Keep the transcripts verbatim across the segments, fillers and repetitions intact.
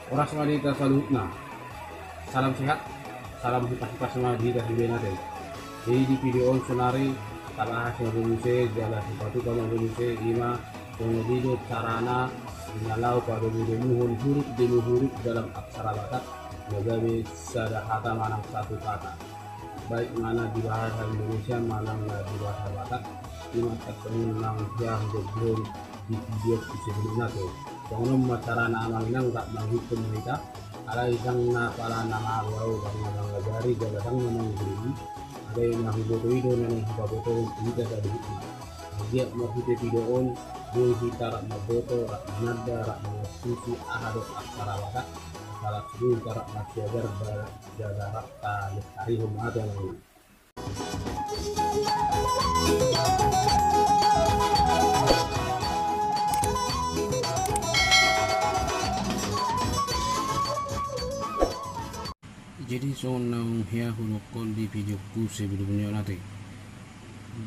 Horas ma di hita saluhutna. Salam sehat, salam hipas-hipas ma di hita sude nate. Jadi di video on sonari tabahas ma be muse jala sipatupa ma be muse, ima songon i do carana di na laho padomu-domuhon huruf demi huruf dalam aksara Batak na gabe sada hata manang satu kata. Baik na di bahasa Indonesia manang na di bahasa Batak, ima tarsongon naung hea hugokhon di video-ku sebelumna tu. Songon on ma carana amang inang rap mangihut ma hita, alai ndang na pala na mangawau, ndang na mangajari jala ndang na manggurui, alai na huboto i do na naeng hupabotohon tu hita saluhutna. Anggiat marhite video on boi hita rap mamboto, rap mananda, rap mangantusi aha do aksara Batak, asa laos boi hita rap marsiajar jala rap talestarihon ma hata na. Jadi songon naung hea hudokhon di video-ku sebelumna on ate,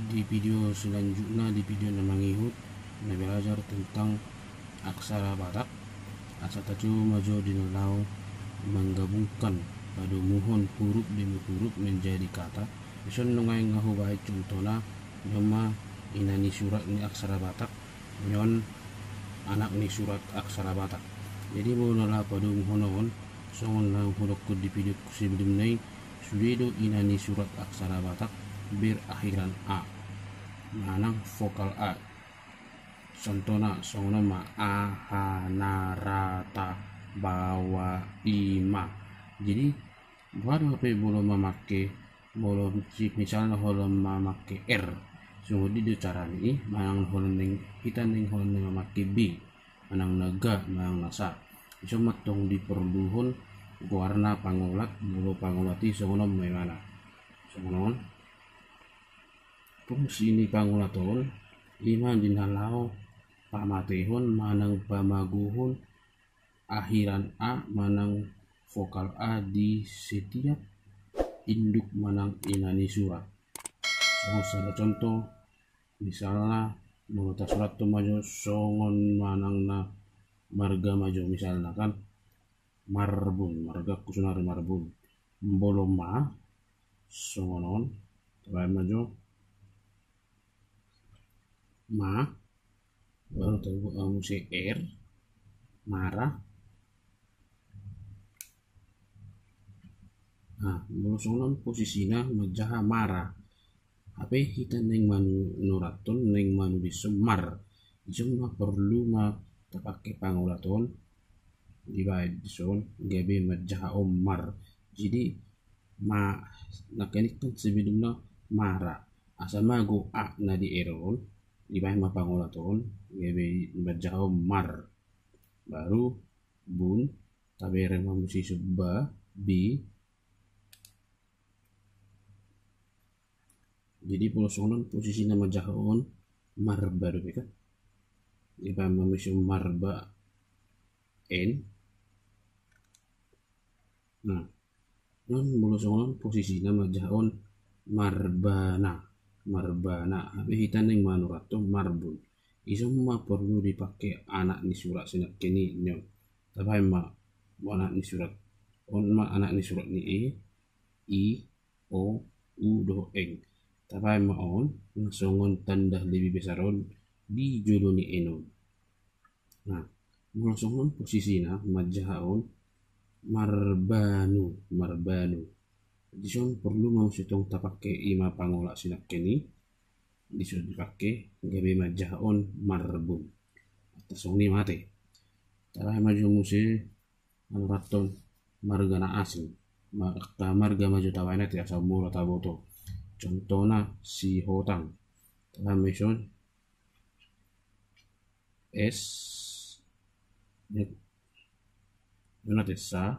di video selanjutna, di video na mangihut, na belajar tentang aksara Batak, asa tacoba ma jo di na laho menggabungkan, padomuhon huruf demi huruf menjadi kata. Dison nuaeng nga hubaen contohna, i ma ina ni surat ni aksara Batak, on anak ni surat aksara Batak. Jadi molo na laho padomuhon on, songon naung hudokhon di video-ku sebelumna i, sude do ina ni surat aksara Batak berakhiran a manang vokal a. Contohna songon on ma: a, ha, na, ra, ta, ba, wa, i, ma. Jadi boha do hape molo mamangke, molo si-, misalna holan mamangke r, songon i do carana i, manang holan naeng, hita naeng holan naeng mamangke b, manang na ga, manang na sa. Dison ma antong diporluhon goarna pangolat, molo pangolat i songon on ma ibana. Songon on. Fungsi ni pangolat on, ima di na laho pamatehon manang pamagohon akhiran a manang vokal a di setiap induk manang ina ni surat. Songon sada contoh, misalna, molo tasurathon ma jo songon manang na marga ma jo, misalna kan, Marbun, margangku sonari Marbun. Molo ma, songon on, tabaen ma jo, ma, baru tabuat muse r, mara. Nah, molo songon on posisina manjaha mara. Hape hita naeng manurathon, naeng manulishon mar. Dison ma porlu ma tapake pangolat on, dibaen dison gabe manjaha on mar. Jadi ma, nangkin kan sebelumna mara. Asa mago a na di r on, dibaen ma pangolat on, gabe manjaha on mar. Baru bun, tabereng ma muse dison ba, bi. Jadi molo songon on posisina manjaha on marba dope kan. Dibaen ma muse marba n. Nah, on molo songon on posisina manjaha on marbana, marbana. Hape hita naeng manurathon marbun. Dison ma porlu dipake anak ni surat sinangkin i, on. Tabaen ma anak ni surat. On ma anak ni surat ni e, i, o, u dohot eng. Tabaen ma on, na songon tanda lebih besar on di jolo ni n on. Nah, molo songon on posisina manjaha on marbanu, marbanu. Dison porlu ma muse tong tapake ima pangolat sinangkin i, dison dipake gabe manjaha on marbun. Tarsongon i ma ate. Tabaen ma jo muse manurathon marga na asing. Ma-, angka marga ma jo tabaen ate asa molo taboto. Contohna Sihotang. Tabaen ma dison s, on ate sa,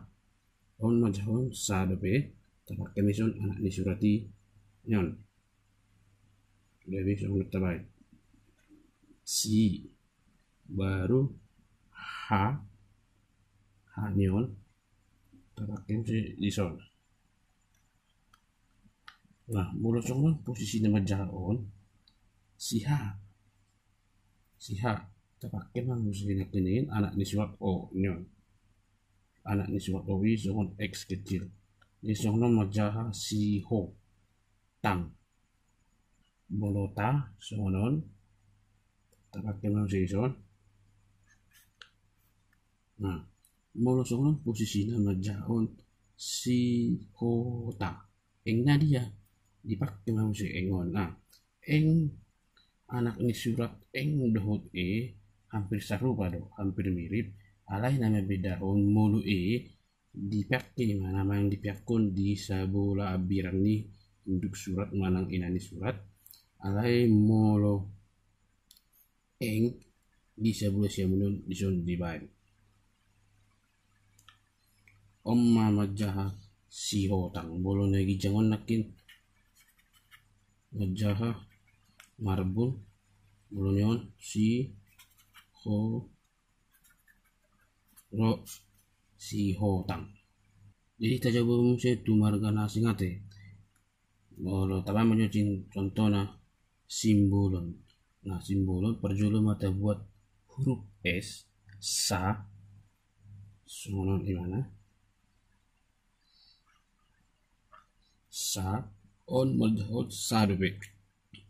on manjaha on sa dope, tapake ma dison anak ni surat i, on. Gabe songon on tabaen. Si, baru ha, ha ni on, tapake muse dison. Nah, molo songon on posisina manjaha on, siha. Siha. Tapake ma muse sinangkin i anak ni surat o, on. anak ni surat o i songon X kecil. Jadi songon on manjaha sihotang. Molo ta songon on, tapake ma muse dison. Nah, molo songon on posisina manjaha on sihota, eng na dia? Dipake ma muse eng on. Nah, eng, anak ni surat eng dohot e hampir sarupa do, hampir mirip. Alai na mambedaon molo e dipake ma, na manang dipakeon di sabola ambiran ni induk surat manang ina ni surat. Alai molo eng, di sabola siamun on dison dibaen. On ma manjaha sihotang. Molo na ginjang on nangkin manjaha marbun. Molo ni on si ho ro sihotang. Jadi tajaha muse tu marga na asing ate. Molo tabaen ma jo cin-, contohna simbolon. Nah, simbolon parjolo ma tabuat huruf S, sa, songon on imana. Sa, on manjaha on sa dope.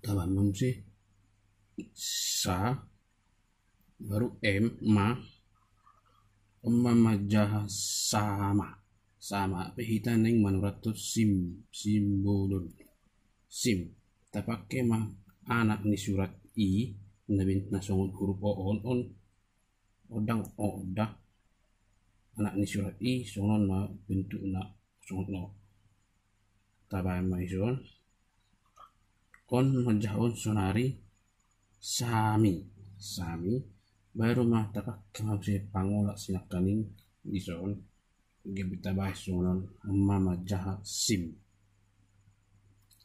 Tabaen ma muse sa, baru M, ma, on ma manjaha sama. Sama, pe hita naeng manurathon sim, simbolon. Sim, tapake ma anak ni surat i, na ben-, na songon huruf o on, on, ondang o, ondang. Anak ni surat i songon on ma bentukna, songon on. Tabaen ma dison. On manjaha on sonari sami. Sami. Baru ma tapake ma muse pangolat sinangkaning dison. Gabe tabaen songon on. On ma manjaha sim.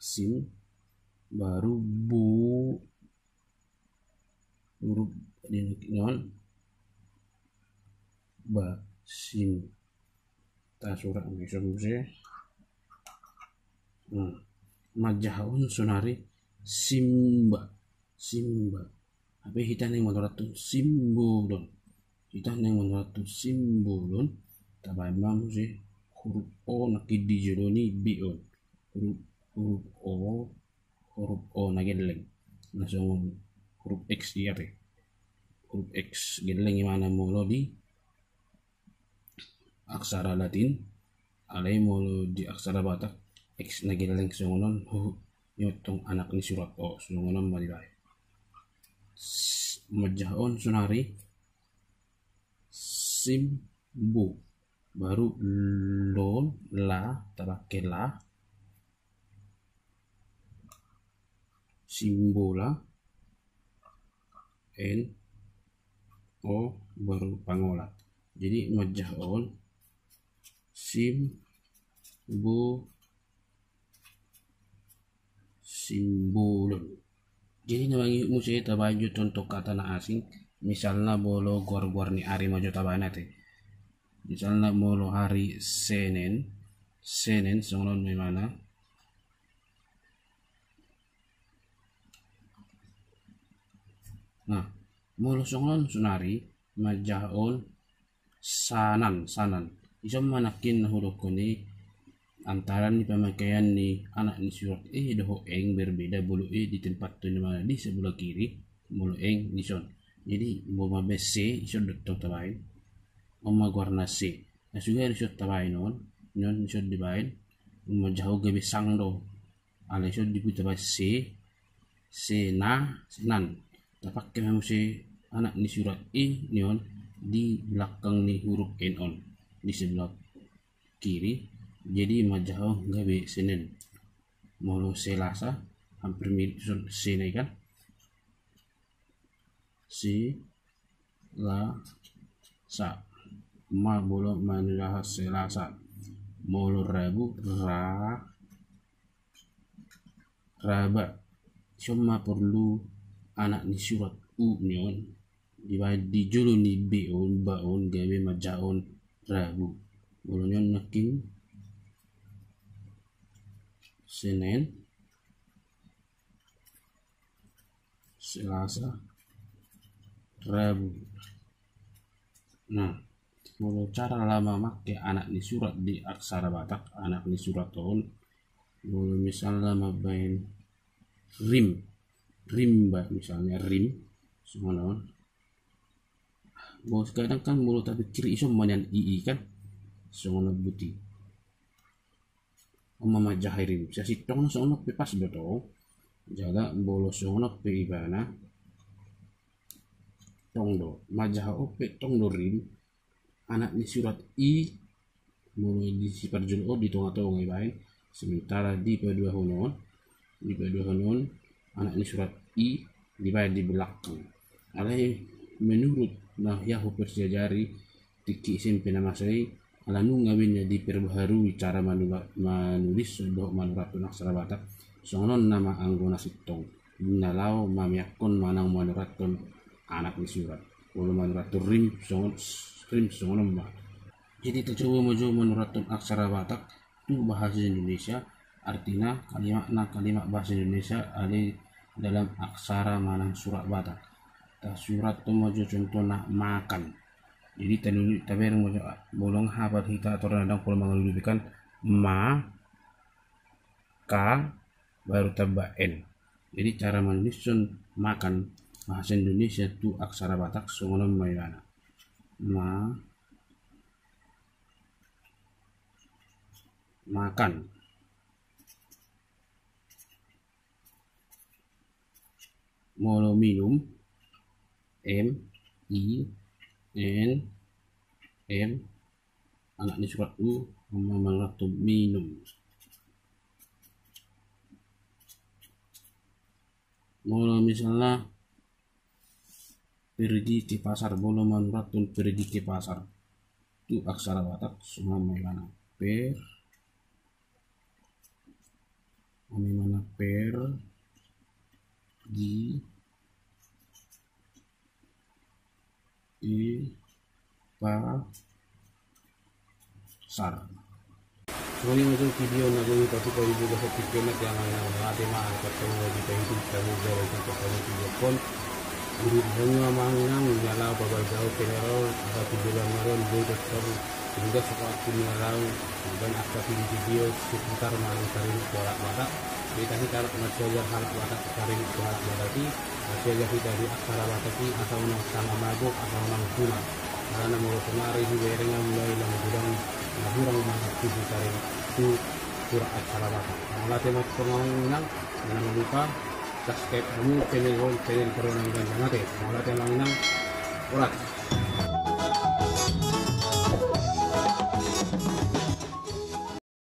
Sim. Baru bu, huruf di nangkin on. Ba, sim. Tasurat ma dison muse. Nah, manjaha on sonari simba. Simba. Hape hita naeng manurathon simbolon. Hita naeng manurathon simbolon. Tabaen ma muse huruf o nangkin di jolo ni B on. Huruf, huruf o, huruf o na gelleng. Na songon huruf X i ate. Huruf X gelleng imana molo di aksara Latin, alai molo di aksara Batak, X na gelleng songon on, hu, i ma tong anak ni surat o, songon on ma dibaen. S-, manjaha on sonari, sim, bu, baru lon, la, tapake la, simbola, en, o, baru pangolat. Jadi manjaha on sim, bu, simbolon. Jadi na mangihut muse tabaen jo contoh kata na asing, misalna molo goar-goar ni ari ma jo tabaen ate. Misalna molo hari Senen, Senen songon on ma imana. Nah, molo songon on sonari manjaha on sanan, sanan. Ison ma nangkin na hudokkon i antara ni pamakaian ni anak ni surat e dohot eng berbeda molo e di tempat tu ni mana di sebelah kiri, molo eng dison. Jadi molo mambaen se, ison do tong tabaen. On ma goarna se. Na sude ison tabaen on, on ison dibaen. Manjaha on gabe sang do. Alai ison dibuat tabaen se, sena, senan. Tapake ma muse anak ni surat e ni on di belakang ni huruf en on di sebelah kiri. Jadi manjaha on gabe senen. Molo Selasa, hampir mirip tu sena i kan. Selasa. Ma molo manjaha Selasa. Molo Rabu, ra, raba. Ison ma porlu anak ni surat u ni on dibaen di jolo ni be on, ba on, gabe manjaha on Rabu. Molo ni on nangkin Senen, Selasa, Rabu. Nah, Molo cara laho mamake anak ni surat di aksara Batak, anak ni surat on, molo misalna mambaen rim, rimba misalna rim, songon on. Bos, kadang kan molo tapikir ison ma nian i i kan, songon on buti. On ma manjaha i rim. Sasintongna songon on pe pas do tong. Jala molo songon on pe ibana, tong do. Manjaha on pe tong do rim. Anak ni surat i, molo di siparjolo on di tonga-tonga ibaen. Sementara di paduahon on, di paduahon on, anak ni surat i dibaen di belakang. Alai menurut na hea huparsiajari, tingki S M P na masa i, ala nunga be na diperbaharui cara manula-, manulishon dohot manurathon aksara Batak, songon on nama anggo na sintong. Na laho mameakkon manang manurathon anak ni surat. Molo manurathon rim songon, rim songon on ma. Jadi tacoba ma jo manurathon aksara Batak tu bahasa Indonesia, artina kalimatna kalimat bahasa Indonesia, alai dalam aksara manang surat Batak. Tasurathon ma jo contohna makan. Jadi tanulis, tabereng ma jo, molo nga hapal hita aturan na dang pola mangaludupi kan, ma, ka, baru tamba n. Jadi cara manulishon makan bahasa Indonesia tu aksara Batak songon on ma ibana. Ma, makan. Molo minum, M, I, N, M, anak ni surat U, ma manurathon minum. Molo misalna pergi ke pasar, molo manurathon pergi ke pasar tu aksara Batak, songon on ma ibana. Per, on ma ibana, per, gi, i, pa, sar. Songon i ma jo video na boi hupatupa di bagasan tingki on, nang inang, mauliate ma, angka songon na di pahitung tamu jala di pahitung video on. Di hami ma amang inang, na laho pabalga on channel on, asa tu joloan na ro on, boi dohot tor, tinggal sekolah tu na laho, dan angka video-video seputar manang taringot tu halak Batak. Jadi hita halak na siajar halak Batak, taringot tu halak Batak i, na siajar hita di aksara Batak i, asa unang sanga mabok, asa unang hunat. Alana molo sonari hubereng, mulai na godang na hurang manang tusi taringot tu surat aksara Batak. Mauliate ma tu amang inang, jangan lupa subscribe hamu channel on, channel Perdana Ganjang Ate. Mauliate amang inang, horas.